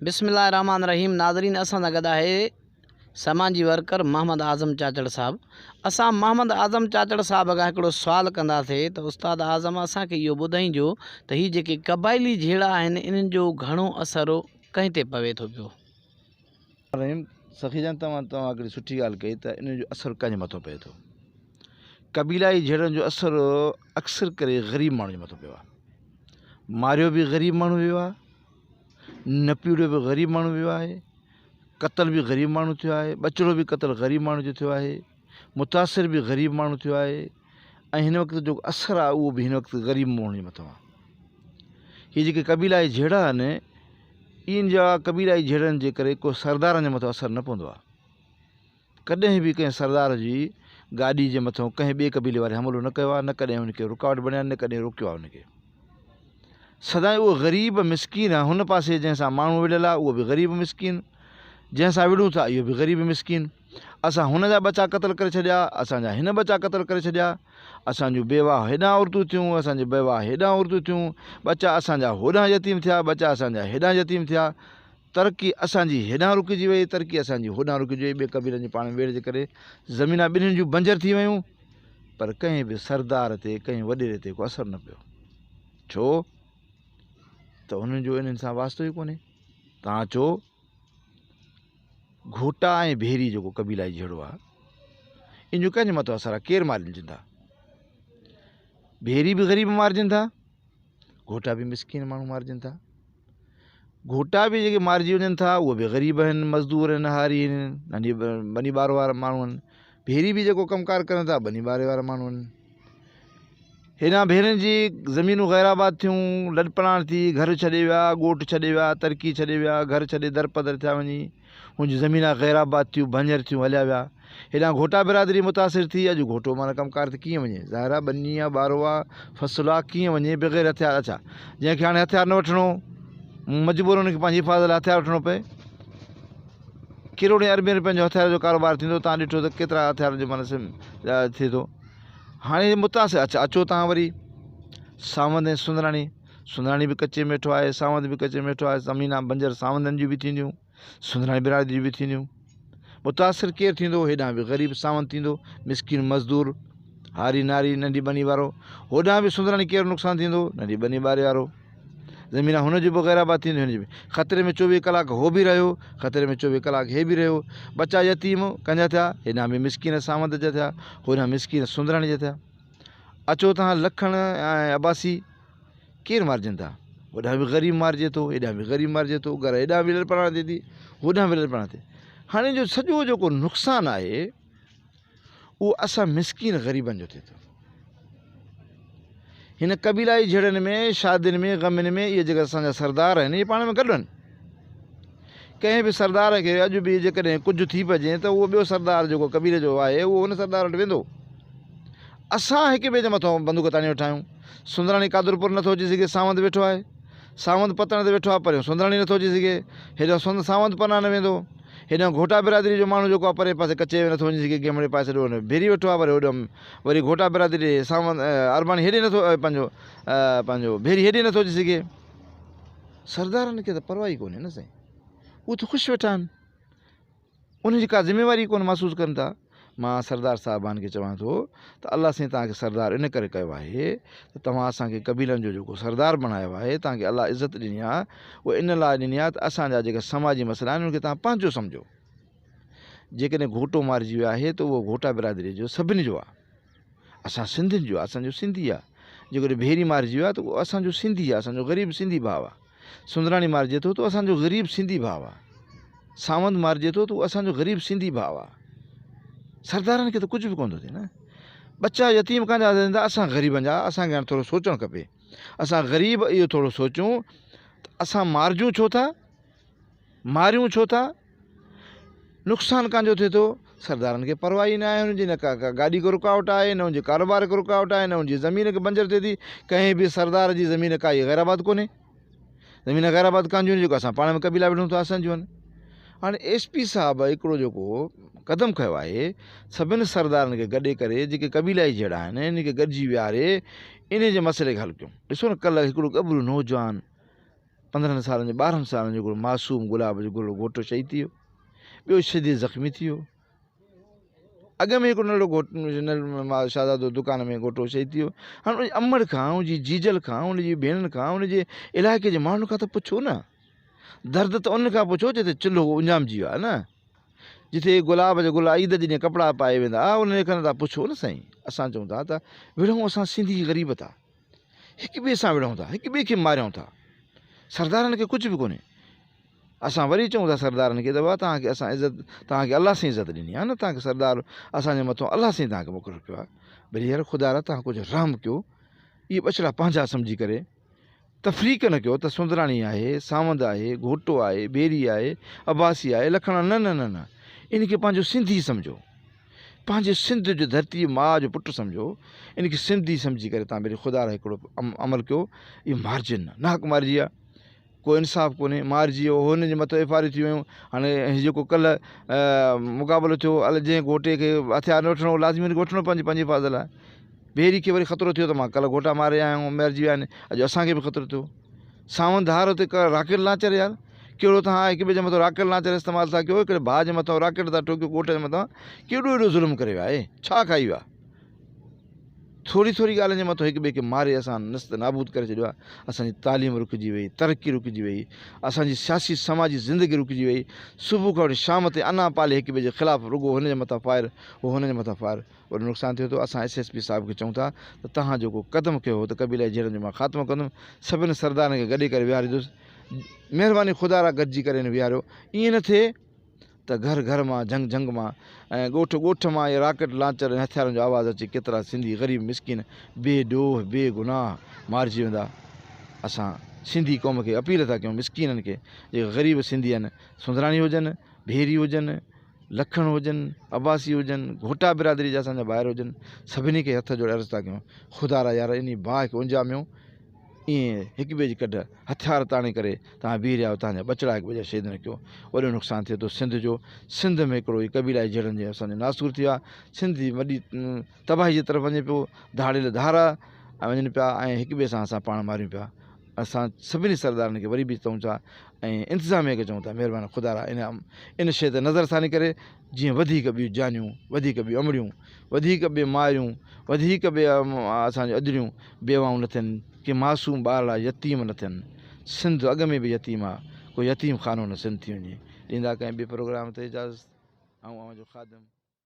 بسم الله الرحمٰن الرحيم ناظرين اسان سان گڏ آهي سماجي ورڪر محمد اعظم چاچڙ صاحب اسان محمد اعظم چاچڙ صاحب کان هڪڙو سوال ڪنداسي ته استاد اعظم اسان کي اهو ٻڌائينجو ته هي جيڪي قبائلي جهيڙا آهن انهن جو گهڻو اثر ڪنهن تي پوي ٿو پيو. الرحيم سخي جان توهان توهان هڪڙي سٺي ڳالهه ڪئي ته انهن جو اثر ڪنهن جي مٿو پئي ٿو قبيلائي جهيڙن جو اثر اڪثر ڪري غريب ماڻهن جي مٿو پيو آهي ماريو به غريب ماڻهو ويو آهي نپيڙيو به غريب ماڻهو ويو آهي، قتل به غريب ماڻهو ٿيو آهي، ٻچڙو به قتل غريب ماڻهو جو ٿيو آهي، متاثر به غريب ماڻهو ٿيو آهي ۽ هن وقت جو اثر آهي اهو به هن وقت غريب ماڻهو جي مٿان آهي. هي جيڪي قبيلائي جهيڙا آهن ان جا قبيلائي جهيڙن جي ڪري ڪو سردارن جي مٿان اثر نه پوندو آهي. ڪڏهن به ڪنهن سردار جي گاڏي جي مٿان ڪنهن ٻئي قبيلي واري حملو نه ڪيو آهي، نه ڪڏهن هن کي رڪاوٽ بڻيا نه ڪڏهن روڪيو آهي هن کي. سدائين اهو غريب مسڪين آهي، هن پاسي جنهن سان ماڻهو وڙهيل آهي اهو به غريب مسڪين، جنهن سان وڙهون ٿا اهو به غريب مسڪين. اسان هن جا ٻچا قتل ڪري ڇڏيا، اسان جا هن ٻچا قتل ڪري ڇڏيا، اسان جون بيواهه هيڏانهن عورتون ٿيون، اسان جون بيواهه هيڏانهن عورتون ٿيون، ٻچا اسان جا هوڏانهن يتيم ٿيا، ٻچا اسان جا هيڏانهن يتيم ٿيا. ترقي اسان جي هيڏانهن رڪجي وئي، ترقي اسان جي هوڏانهن رڪجي وئي، ٻين قبيلن جي پاڻ ۾ ويڙهه جي ڪري زمينان ٻنهين جون بنجر ٿي ويون، پر ڪنهن به سردار تي، ڪنهن وڏيري تي ڪو اثر نه پيو. ڇو ته انهن جو انهن سان واسطو ئي ڪونهي. توهان چئو گهوٽا ۽ ڀيري جيڪو قبيلائي جهيڙو آهي، ان جو ڪنهن جي مٿان اثر آهي؟ ڪير مارجن ٿا؟ ڀيري به غريب مارجن ٿا، گهوٽا به مسڪين ماڻهو مارجن ٿا. گهوٽا به جيڪي مارجي وڃن ٿا اهي به غريب آهن، مزدور آهن، هاري آهن، ننڍي ٻني ٻارو وارا ماڻهو آهن. ڀيري به جيڪو ڪم ڪار ڪن ٿا ٻني ٻاري وارا ماڻهو آهن. هيڏانهن ڀيرن جي زمينون غير آباد ٿيون، لڏپلاڻ ٿي، گهر ڇڏي ويا، ڳوٺ ڇڏي ويا، ترقي ڇڏي ويا، گهر ڇڏي درپدر ٿيا وڃي. هن جون زمينان غير آباد ٿيون، ڀڃر ٿيون، هليا ويا. هيڏانهن گهوٽا برادري متاثر ٿي، اڄ گهوٽو معنيٰ ڪم ڪار تي ڪيئن وڃي؟ ظاهر آ ٻني آ، ٻارو آ، فصل آ، ڪيئن وڃي بغير هٿيار؟ اڇا جنهن کي هاڻي هٿيار نه وٺڻو هو، مجبور هن کي پنهنجي حفاظت لاء هٿيار وٺڻو پئي. ڪروڙين اربين روپين جو هٿيار جو ڪاروبار ٿيندو، تان ڏٺو ته ڪيترا هٿيارن جو معنيٰ ٿئي ٿو. هاڻي متاثر اڇا اچو تان وري ساوند ۽ سندراڻي، سندراڻي به ڪچي ۾ ويٺو آهي، ساوند به ڪچي ۾ ويٺو آهي، زمينان بنجر ساوندن جون به ٿينديون. سندراڻي برادري جون به ٿينديون. متاثر ڪير ٿيندو؟ هيڏانهن به غريب ساوند ٿيندو، مسڪين مزدور، هاري ناري، ننڍي ٻني وارو. هوڏانهن به سندراڻي ڪير نقصان ٿيندو؟ ننڍي ٻني ٻاري وارو. زمينان هن جون به غير آباد ٿينديون، هن جون به. خطري ۾ 24 ڪلاڪ هو به رهيو، خطري ۾ 24 ڪلاڪ هي به رهيو. ٻچا يتيم ڪنهن جا ٿيا؟ هيڏانهن به مسڪين ساوند جا ٿيا، هوڏانهن مسڪين سندراڻي جا ٿيا. اچو تان لکڻ ۽ عباسي. ڪير مارجن ٿا؟ هوڏانهن به غريب مارجي ٿو، هيڏانهن به غريب مارجي ٿو، گهر هيڏانهن به لڏپلاڻ ٿئي ٿي، هوڏانهن به لڏپلاڻ ٿئي. هاڻي جو سڄو جيڪو نقصان آهي اهو اسان مسڪين غريبن جو ٿئي ٿو. هن قبيلائي جهيڙن ۾، شادين ۾، غمين ۾ اهي جيڪي اسان جا سردار آهن اهي پاڻ ۾ گڏ آهن. ڪنهن به سردار کي اڄ به جيڪڏهن ڪجهه ٿي پئجي ته اهو ٻيو سردار جيڪو قبيلي جو آهي اهو ان سردار وٽ ويندو. اسان هڪ ٻئي جي مٿان بندوق تاڻي ويٺا آهيون. سندراڻي قادرپور نٿو اچي سگهي، ساوند ويٺو آهي. ساوند پتڻ تي ويٺو آهي، پريون سندراڻي نٿو اچي سگهي. هيڏانهن سند ساوند پناهه نه ويندو. هيڏانهن گهوٽا برادري جو ماڻهو جيڪو آهي پري پاسي ڪچي ۾ نٿو وڃي سگهي، گيمڙي پاسي ڏو ڀيري ويٺو آهي، وري هوڏانهن وري گهوٽا برادري ڏي ساوند ارباڻي هيڏي نٿو پنهنجو پنهنجو ڀيري هيڏي نٿو اچي سگهي. سردارن کي ته پرواهه ئي ڪونهي نه سائين. اهي ته خوش ويٺا آهن. انهن جي ڪا ذميواري ڪونه محسوس ڪن ٿا. مان سردار صاحبان کي چوان ٿو ته الله سائين توهان کي سردار ان ڪري ڪيو آهي ته توهان اسان کي قبيلن جو جيڪو سردار بڻايو آهي توهان کي الله عزت ڏني آهي اهو ان لاء ڏني آهي ته اسان جا جيڪي سماجي مسئلا آهن انهن کي توهان پنهنجو سمجهو. جيڪڏهن گهوٽو مارجي ويو آهي ته اهو گهوٽا برادري جو سڀني جو آهي. اسان سنڌين جو آهي، اسان جو سنڌي آهي. جيڪڏهن ڀيري مارجي ويو آهي ته اهو اسان جو سنڌي آهي، اسان جو غريب سنڌي ڀاء آهي. سندراڻي مارجي ٿو ته اسان جو غريب سنڌي ڀاء آ. ساوند مارجي ٿو ته اهو اسان جو غريب سنڌي ڀاء آ. سردارن کي ته ڪجهه به ڪونه ٿو ٿئي نه. ٻچا يتيم ڪنهن جا ٿين ٿا؟ اسان غريبن جا. اسان کي هاڻي ٿورو سوچڻ کپي. اسان غريب اهو ٿورو سوچون ته اسان مارجون ڇو ٿا؟ ماريون ڇو ٿا؟ نقصان ڪنهن جو ٿئي ٿو؟ سردارن کي پرواهه ئي نه آهي، هن جي نه ڪا گاڏي کي رڪاوٽ آهي، نه هن جي ڪاروبار کي رڪاوٽ آهي، نه هن جي زمين کي بنجر ٿئي ٿي. ڪنهن به سردار جي زمين ڪائي غير آباد ڪونهي. زمين غير آباد ڪنهن جون آهن؟ جيڪو اسان پاڻ ۾ قبيلا وڙهون ٿا اسان جون آهن. هاڻي ايس پي صاحب هڪڙو جيڪو قدم کنيو آهي، سڀني سردارن کي گڏي ڪري جيڪي قبيلائي جهيڙا آهن، انهن کي گڏجي ويهاري انهي جي مسئلي کي حل ڪيون. ڏسو نه ڪلهه هڪڙو ڳڀرو نوجوان 15 سالن جو 12 سالن جو هڪڙو معصوم گلاب جو گل گهوٽو شهيد ٿي ويو، ٻيو شديد زخمي ٿي ويو. اڳ ۾ هڪڙو ننڍڙو گهوٽ شهزادو دڪان ۾ گهوٽو شهيد ٿي ويو. هاڻي ان جي امڙ کان، ان جي جيجل کان، ان جي ڀيڻن کان، ان جي علائقي جي ماڻهن کان ته پڇو نه. درد ته انهن کان پڇو جتي چلهو اڃامجي ويو آهي نه. جتي گلاب جا گل عيد جي ڏينهن ڪپڙا پائي ويندا انهن کان ته پڇو نه سائين. اسان چئون ٿا ته وڙهون اسان سنڌي غريب ٿا. هڪ ٻئي سان وڙهون ٿا، هڪ ٻئي کي ماريون ٿا. سردارن کي ڪجهه به ڪونهي. اسان وري چئون ٿا سردارن کي ته بابا توهان کي اسان عزت توهان کي الله سائين عزت ڏني آهي نه توهان کي سردار اسان جي مٿو الله سائين توهان کي مقرر ڪيو آهي. ڀلي يار خدا را توهان ڪجهه رحم ڪيو. اهي ٻچڙا پنهنجا سمجهي ڪري تفريق نه ڪيو ته سندراڻي آهي، ساوند آهي، گهوٽو آهي، ڀيري آهي، عباسي آهي، لکڻ آهي، نه نه نه نه ان کي پنهنجو سنڌي سمجهو. پنهنجي سنڌ جو ڌرتي ماء جو پٽ سمجهو، ان کي سنڌي سمجهي ڪري تان ڀيري خدا را هڪڙو عمل ڪيو، اهي مارجن نه، ناحق مارجي ويا، ڪو انصاف ڪونهي، مارجي ويو، هن جي مٿو ايف آر ٿي ويون، هاڻي هي جيڪو ڪلهه مقابلو ٿيو، الائي جنهن گهوٽي کي هٿيار نه وٺڻو هو، لازمي هن کي وٺڻو پنهنجي پنهنجي حفاظت لاء. ڀيري کي وري خطرو ٿيو ته مان ڪلهه گهوٽا ماري آيو آهيان، مارجي ويا آهن، اڄ اسان کي به خطرو ٿيو. ساوند ڌار اتي راڪيٽ لانچر يار، ڪهڙو توهان هڪ ٻئي جي مٿان راڪيٽ لانچر استعمال ٿا ڪيو، هڪڙي ڀاء جي مٿان راڪيٽ ٿا ٺوڪيو ڳوٺ جي مٿان، ڪيڏو ايڏو ظلم ڪري ويا اهي، ڇا کائي ويا؟ ٿوري ٿوري ڳالهين جي مٿان هڪ ٻئي کي ماري اسان نست نابود ڪري ڇڏيو آهي، اسان جي تعليم رڪجي وئي، ترقي رڪجي وئي، اسان جي سياسي سماجي زندگي رڪجي وئي، صبح کان وٺي شام تائين انا پالي هڪ ٻئي جي خلاف رڳو هن جي مٿان فائر هو هن جي مٿان فائر. وڏو نقصان ٿئي ٿو، اسان ايس ايس پي صاحب کي چئون ٿا ته توهان جيڪو قدم کنيو هو ته قبيلائي جهيڙن جو مان خاتمو ڪندم، سڀني سردارن کي گڏي ڪري ويهاريندس، مهرباني خدا را گڏجي ڪري هن ويهاريو، ائين نه ٿئي ته گهر گهر مان، جهنگ جهنگ مان ۽ ڳوٺ ڳوٺ مان اهي راڪيٽ لانچر ۽ هٿيارن جو آواز اچي ڪيترا سنڌي غريب مسڪين بي ڏوهه بي گناهه مارجي ويندا، اسان سنڌي قوم کي اپيل ٿا ڪيون مسڪينن کي جيڪي غريب سنڌي آهن سندراڻي هجن، ڀيري هجن، لکڻ هجن، عباسي هجن، گهوٽا برادري جا اسان جا ڀائر هجن، سڀني کي هٿ جوڙي عرض ٿا ڪيون، خدارا يار انهي باهه کي انجاميو، ائين هڪ ٻئي جي ڪڍ هٿيار تاڻي ڪري توهان بيهي رهيا آهيو، توهان جا ٻچڙا هڪ ٻئي جا شهيد نه ڪيو، وڏو نقصان ٿئي ٿو سنڌ جو، سنڌ ۾ هڪڙو هي قبيلائي جهيڙن جي اسان جو ناسور ٿي ويو آهي، سنڌ جي وڏي تباهي جي طرف وڃي پيو، ڌاڙيل ڌارا وڃن پيا ۽ هڪ ٻئي سان اسان پاڻ ماريون پيا. اسان سڀني سردارن کي وري به چئون ٿا ۽ انتظاميه کي چئون ٿا مهرباني خدا را ان ان شيء تي نظر ثاني ڪري جيئن وڌيڪ ٻيون جانيون وڌيڪ ٻيون امڙيون وڌيڪ ٻي مائريون وڌيڪ ٻي اسان جون ادڙيون بيواهون نه ٿين ڪي معصوم ٻارڙا يتيم نه ٿين سنڌ اڳ ۾ به يتيم آ ڪو يتيم خانو نه سنڌ ٿي وڃي ڏيندا ڪنهن ٻي پروگرام تي اجازت آئون اوهان جو خادم.